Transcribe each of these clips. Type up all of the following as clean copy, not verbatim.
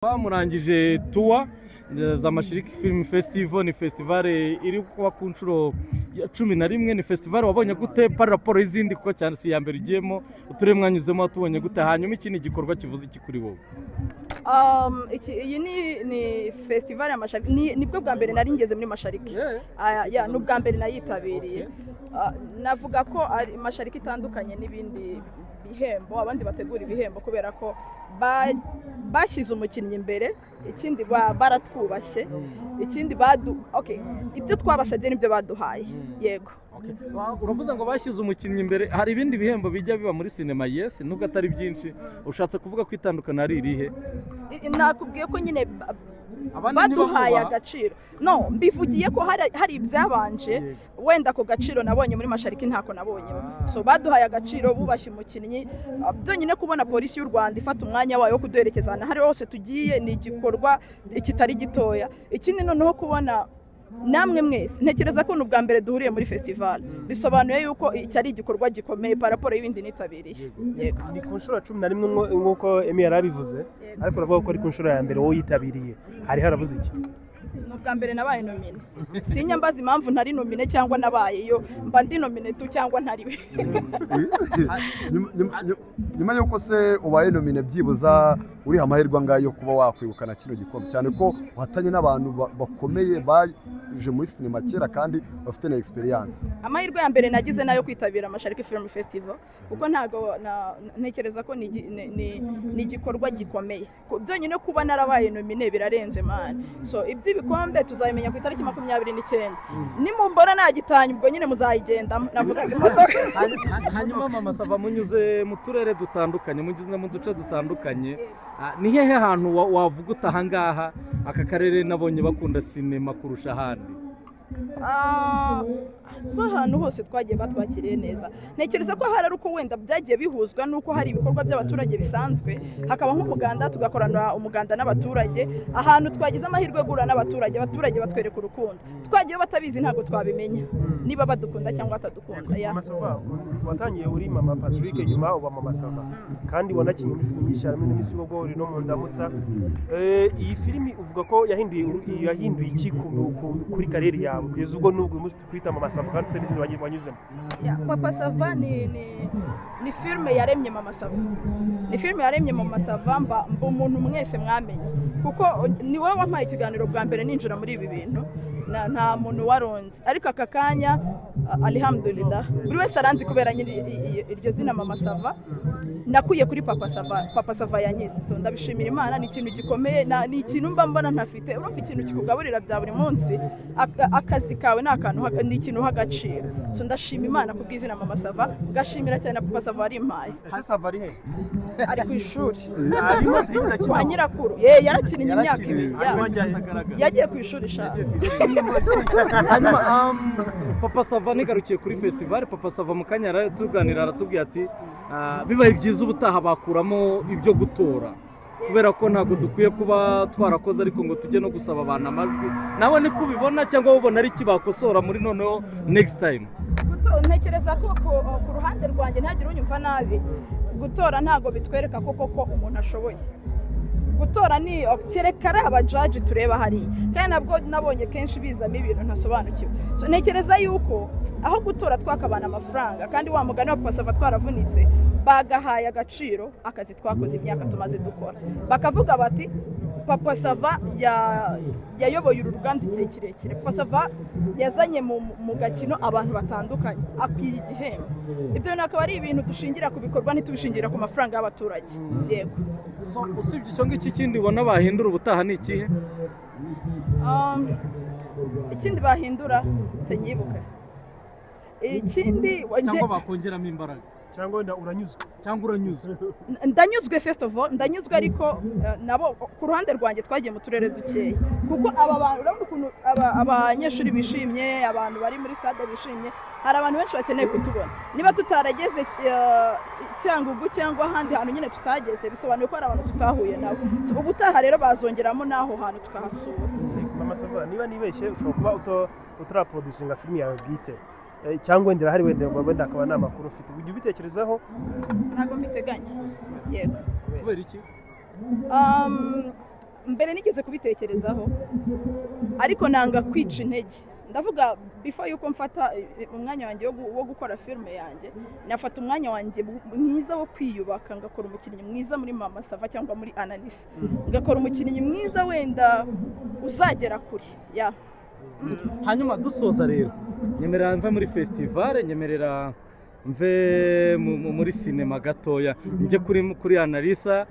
Murangije tour za Mashariki Film Festival, ni festival iri kuba ku nshuro ya 11. Ni festival wabonye gute par rapport y'izindi, kuko cyane si iya mbere ugiyemo, uturere mwanyuzemo watubonye gute? Hanyuma iki ni igikorwa kivuze iki kuri wowe? Iyi ni festival ya Mashariki, nibwo bwa mbere nari ngeze muri Mashariki. Ya, ni ubwa mbere nayitabiriye. Navuga ko ari Mashariki itandukanye n'ibindi bihembo, abandi bategura ibihembo, kubera ko bashyize umukinnyi imbere. Ikindi baratwubashye, ikindi badu okay, ibyo twabasabye nibyo baduhaye, yego. Uravuze ngo bashyize umukinnyi imbere. Hari ibindi bihembo bijya biba muri sinema, yes, nubwo atari byinshi. Ushatse kuvuga ko itandukana ari irihe? Nakubwiye ko nyine Abandi baduhaye ntibakubaha? agaciro. No, mbivugiye ko hari ibyabanje, wenda ako gaciro nabonye muri Mashariki ntako nabonye. So baduhaye agaciro, bubashye umukinnyi. Byonyine kubona Polisi y'u Rwanda ifata umwanya wayo wo kuduherekeza ahantu aho ari hose tugiye ni igikorwa kitari gitoya. Ikindi noneho kubona namwe mwese, ntekereza ko ni ubwa mbere duhuriye muri festival, bisobanuye yuko iki ari igikorwa gikomeye par rapport y'ibindi nitabiriye, yego. Ni ku nshuro ya 11 nk'uko Emi yari abivuze, ariko uravuga ko ari ku nshuro ya mbere wowe yitabiriye. Hari harabuze iki? Ni ubwa mbere nabaye nominé. Sinyambaza impamvu ntari nominé cyangwa nabaye iyo mba ndi nominé tu cyangwa ntariwe. Nyuma y'uko se ubaye nominé, byibuza uriha amahirwe angahe yo kuba wakwegukana kino gikombe, cyane ko uhatanye n'abantu bakomeye baje muri sinema kera kandi bafite na experience? Amahirwe ya mbere nagize nayo kwitabira Mashariki Film Festival, kuko ntabwo ntekereza ko ni igikorwa gikomeye. Byonyine kuba narabaye nominé birarenze, man. So iby'ibikombe tuzabimenya ku itariki 29. Nimumbona nagitanye, ubwo nyine muzayigendamo, navugaga imodoka. Hanyuma Mama Sava, munyuze mu turere dutandukanye, munyuze mu duce dutandukanye. Ni hehe hantu wavuga uti ahangaha, aka karere nabonye bakunda sinema kurusha ahandi? Ahantu hose twagiye batwakiriye neza. Ntekereza ko hari ari uko wenda byagiye bihuzwa n'uko hari ibikorwa by'abaturage bisanzwe, hakaba nk'umuganda, tugakorana umuganda n'abaturage. Ahantu twagize amahirwe yo guhura n'abaturage, abaturage batwereka urukundo. Twagiye batabizi, ntabwo twabimenya niba badukunda cyangwa batadukunda, ya. Mama Sava, watangiye uri Mama Patrick, nyuma uba Mama Sava, kandi wanakinnye muri filimi nyinshi, harimo n'Imisigo, uri no mu Ndamutsa. Iyi filimi uvuga ko yahinduye iki kuri career yawe kugeza ubwo n'ubwo uyu munsi tukwita Mama Sava kandi ufite n'izindi wanyuzemo? Ya, Papa Sava ni filime yaremye Mama Sava, ni filime yaremye Mama Sava, mba umuntu mwese mwamenye, kuko ni wowe wampaye ikiganiro bwa mbere ninjira muri ibi bintu. Nta muntu waronze, ariko aka kanya, alhamdulillah, buri wese aranzi kubera nyine iryo zina Mama Sava nakuye kuri Papa Sava. Papa Sava yanyize, so ndabishimira Imana. Ni ikintu gikomeye, ni ikintu mba mbona ntafite. Urumva ikintu kikugaburira bya buri munsi, akazi kawe ni akantu ni ikintu uha agaciro. So ndashima Imana ku bw'izina Mama Sava, ngashimira cyane na Papa Sava warimpaye. Ese Sava ari he? Ari ku ishuri. Arimo se yigeze akina? Kwa nyirakuru ye, yarakinnye imyaka 2, ya. Hanyuma Yagiye ku ishuri sha. Hanyuma Papa Sava, nigarukiye kuri festival Papa Sava, mu kanya yari tuganira aratubwira ati bibaye byiza ubutaha bakuramo ibyo gutora, kubera ko ntabwo dukwiye kuba twarakoze ariko ngo tujye no gusaba abantu amajwi. Nawe niko ubibona cyangwa ubona ari iki bakosora muri noneho next time? Ntekereza ko ku ruhande rwanjye, ntagire unyumva nabi, gutora ntabwo bitwereka ko koko umuntu ashoboye. Gutora ni kereka ari abajaji tureba hariya, kandi nabwo nabonye kenshi bizamo ibintu ntasobanukiwe. So ntekereza yuko aho gutora twakabana amafaranga, kandi wa mugani wa Papa Sava twaravunitse, bagahaye agaciro akazi twakoze imyaka tumaze dukora, bakavuga bati Papa Sava yayoboye uru ruganda igihe kirekire, Papa Sava yazanye mu gakino abantu batandukanye, akwiye igihembo. Ibyo bintu akaba ari ibintu dushingira ku bikorwa, ntitubishingira ku mafaranga y'abaturage, yego. So, usibye icyo ngicyo, ikindi ubona bahindura ubutaha ni ikihe? Ikindi bahindura, sinyibuka ikindi. Cyangwa bakongeramo imbaraga? Cyangwa wenda uranyuzwe? Cyangwa uranyuzwe? Ndanyuzwe, first of all ndanyuzwe, ariko nabo ku ruhande rwanjye twagiye mu turere dukeya, kuko aba bantu urabona ukuntu abanyeshuri bishimye, abantu bari muri stade bishimye, hari abantu benshi bakeneye kutubona. Niba tutarageze Cyangugu cyangwa ahandi hantu nyine tutageze, bisobanuye ko hari abantu tutahuye nabo. So, ubutaha rero bazongeramo n'aho hantu tukahasura. Mama Sava, niba nibeshye ushobora kuba utaraproducinga filimi yawe bwite, cyangwa wenda irahari, wenda akaba nta makuru ufite. Ujya ubitekerezaho? Ntabwo mbiteganya, yego. Kubera iki? Mbere nigeze kubitekerezaho, ariko nanga kwica intege. Ndavuga before yuko mfata umwanya wanjye wo gukora filime yanjye, nafata umwanya wanjye mwiza wo kwiyubaka, ngakora umukinnyi mwiza muri Mama Sava cyangwa muri Analyse, ngakora umukinnyi mwiza wenda uzagera kure. Ya hanyuma dusoza rero, nyemerera mve muri festival, nyemerera mve muri sinema gatoya, njye kuri Analyse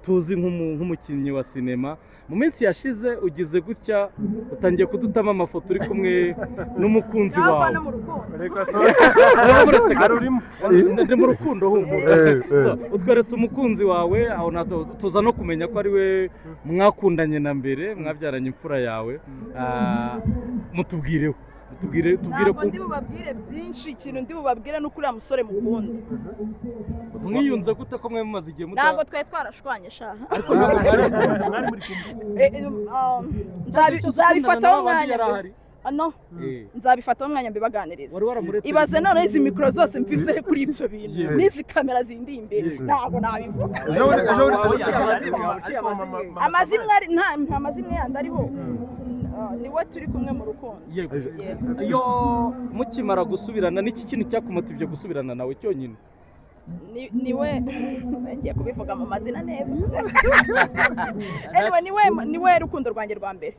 tuzi nk'umukinnyi wa sinema. Mu minsi yashize ugize gutya utangiye kudutama amafoto uri kumwe n'umukunzi wawe. Ndi mu rukundo humura. Utweretse umukunzi wawe, aho tuza no kumenya ko ari we mwakundanye na mbere, mwabyaranye imfura yawe. Mutubwireho. Tubwire ko ndi bubabwire byinshi. Ikintu ndi bubabwire nuko uriya musore mukunda. Mwiyunze gute ko mwe mumaze igihe muta? Ntabwo twari twarashwanye sha. Ariko ntabwo mwari muri kumwe. Nzabifataho umwanya. No, nzabifataho umwanya mbibaganiriza. Ibaze none izi mikoro zose mfise kuri ibyo bintu n'izi kamera zindi imbere, ntabwo nabivuga. Amazimwe nta amazimwe yandi ariho. Niwe turi kumwe mu rukundo. Yego. Iyo mukimara gusubirana, n'iki kintu cyakumotivye gusubirana nawe cyonyine? Niwe ngiye kubivuga mu mazina neza. Anyway, niwe rukundo rwanjye rwa mbere.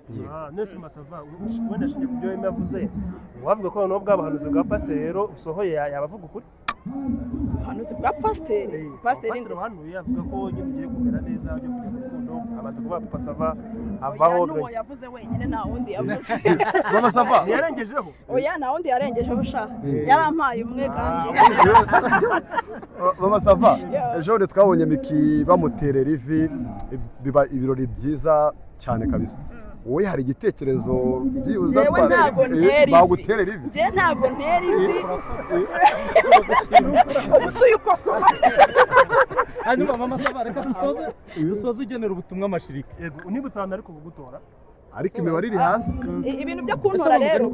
Nese Masava, wenda ashingiye ku byo yavuze, wavuga ko noneho bw'abahanuzi bwa pasiteri rero usohoye yabavuga ukuri? Ubuhanuzi bwa pasiteri? Pasiteri wahanuye avuga ko nyine ugiye kumera neza, ugiye kugira urukundo, abanza kuba Papa Sava avaho. Oya, yavuze wenyine, nta wundi yavuze. Mama Sava yarengejeho? Oya, nta wundi yarengejeho sha. Yarampaye umwe kandi. Mama Sava, ejo twabonye Miki bamuterera ivi, biba ibirori byiza cyane kabisa. Wowe hari igitekerezo byibuza baguterera ivi? Njye ntabwo ntera ivi. Ubusuye uko. Hanyuma Mama Sava, reka dusoze ugenera ubutumwa Mashirika. Yego, unibutsa ahantu ariko kugutora. Ariko imibare iri hasi. Ibintu byo kuntora rero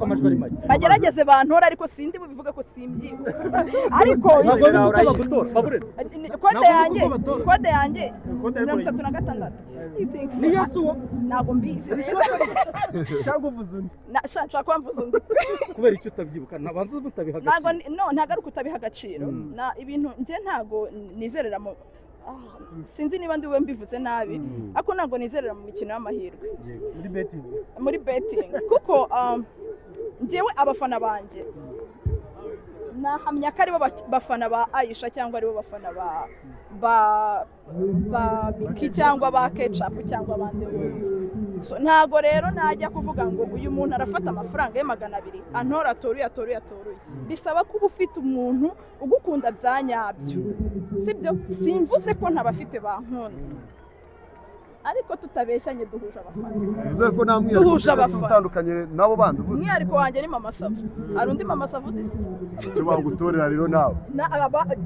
bagerageze bantora, ariko sindi bubivuge ko simbyibuka. Ariko kode yanjye 36. Ntabwo mbizi cyangwa uvuze undi. Nshaka kuba mvuze undi. Kubera icyo utabyibuka, nabanza mutabiha agaciro. No, ntabwo ari ukutabiha agaciro. Na ibintu njye ntabwo nizerera mu sinzi niba ndi mbivuze nabi, ariko ntabwo nizerera mu mikino y'amahirwe muri betting, kuko njyewe abafana banjye nahamya ko aribo bafana ba Aisha cyangwa aribo bafana ba Miki cyangwa ba Ketchup cyangwa abandi bundi. So ntago rero najya kuvuga ngo uyu muntu arafata amafaranga ye 200 antora atoruye atoruye atoruye. Bisaba kuba ufite umuntu ugukunda bya nyabyo, sibyo? Simvuze ko ntabafite bankunda, ariko tutabeshyanye duhuje abafana. Bivuze ko nta mwihariko utandukanye nabo bandi uvuze. Umwihariko wanjye ni Mama Sava. Hari undi Mama Sava uzi se? Icyo bagutorera rero nawe.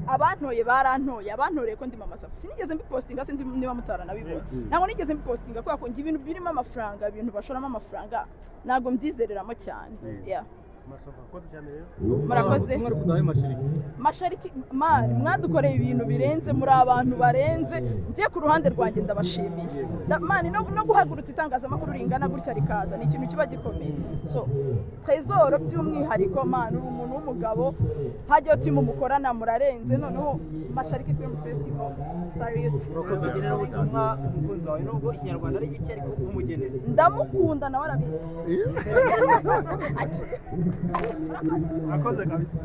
Abantoye barantoye, abantoreye ko ndi Mama Sava. Sinigeze mbipostinga, sinzi niba mutaranabibona. Ntabwo nigeze mbipostinga kubera ko njye ibintu birimo amafaranga, ibintu bashoramo amafaranga, ntabwo mbyizereramo cyane. Yeah. Murakoze. Mashariki man, mwadukoreye ibintu birenze, muri abantu barenze. Ngiye ku ruhande rwanjye ndabashimiye. Man, no guhagurutsa itangazamakuru ringana gutya rikaza ni ikintu kiba gikomeye. So Trésor by'umwihariko man, uri umuntu w'umugabo, hajya timu mukorana murarenze. Noneho Mashariki Film Festival, salute. Urakoze. Ugenera ubutumwa umukunzi wawe, nubwo ikinyarwanda ari gike ariko umugenera. Ndamukunda nawe arabizi. Murakoze kabisa.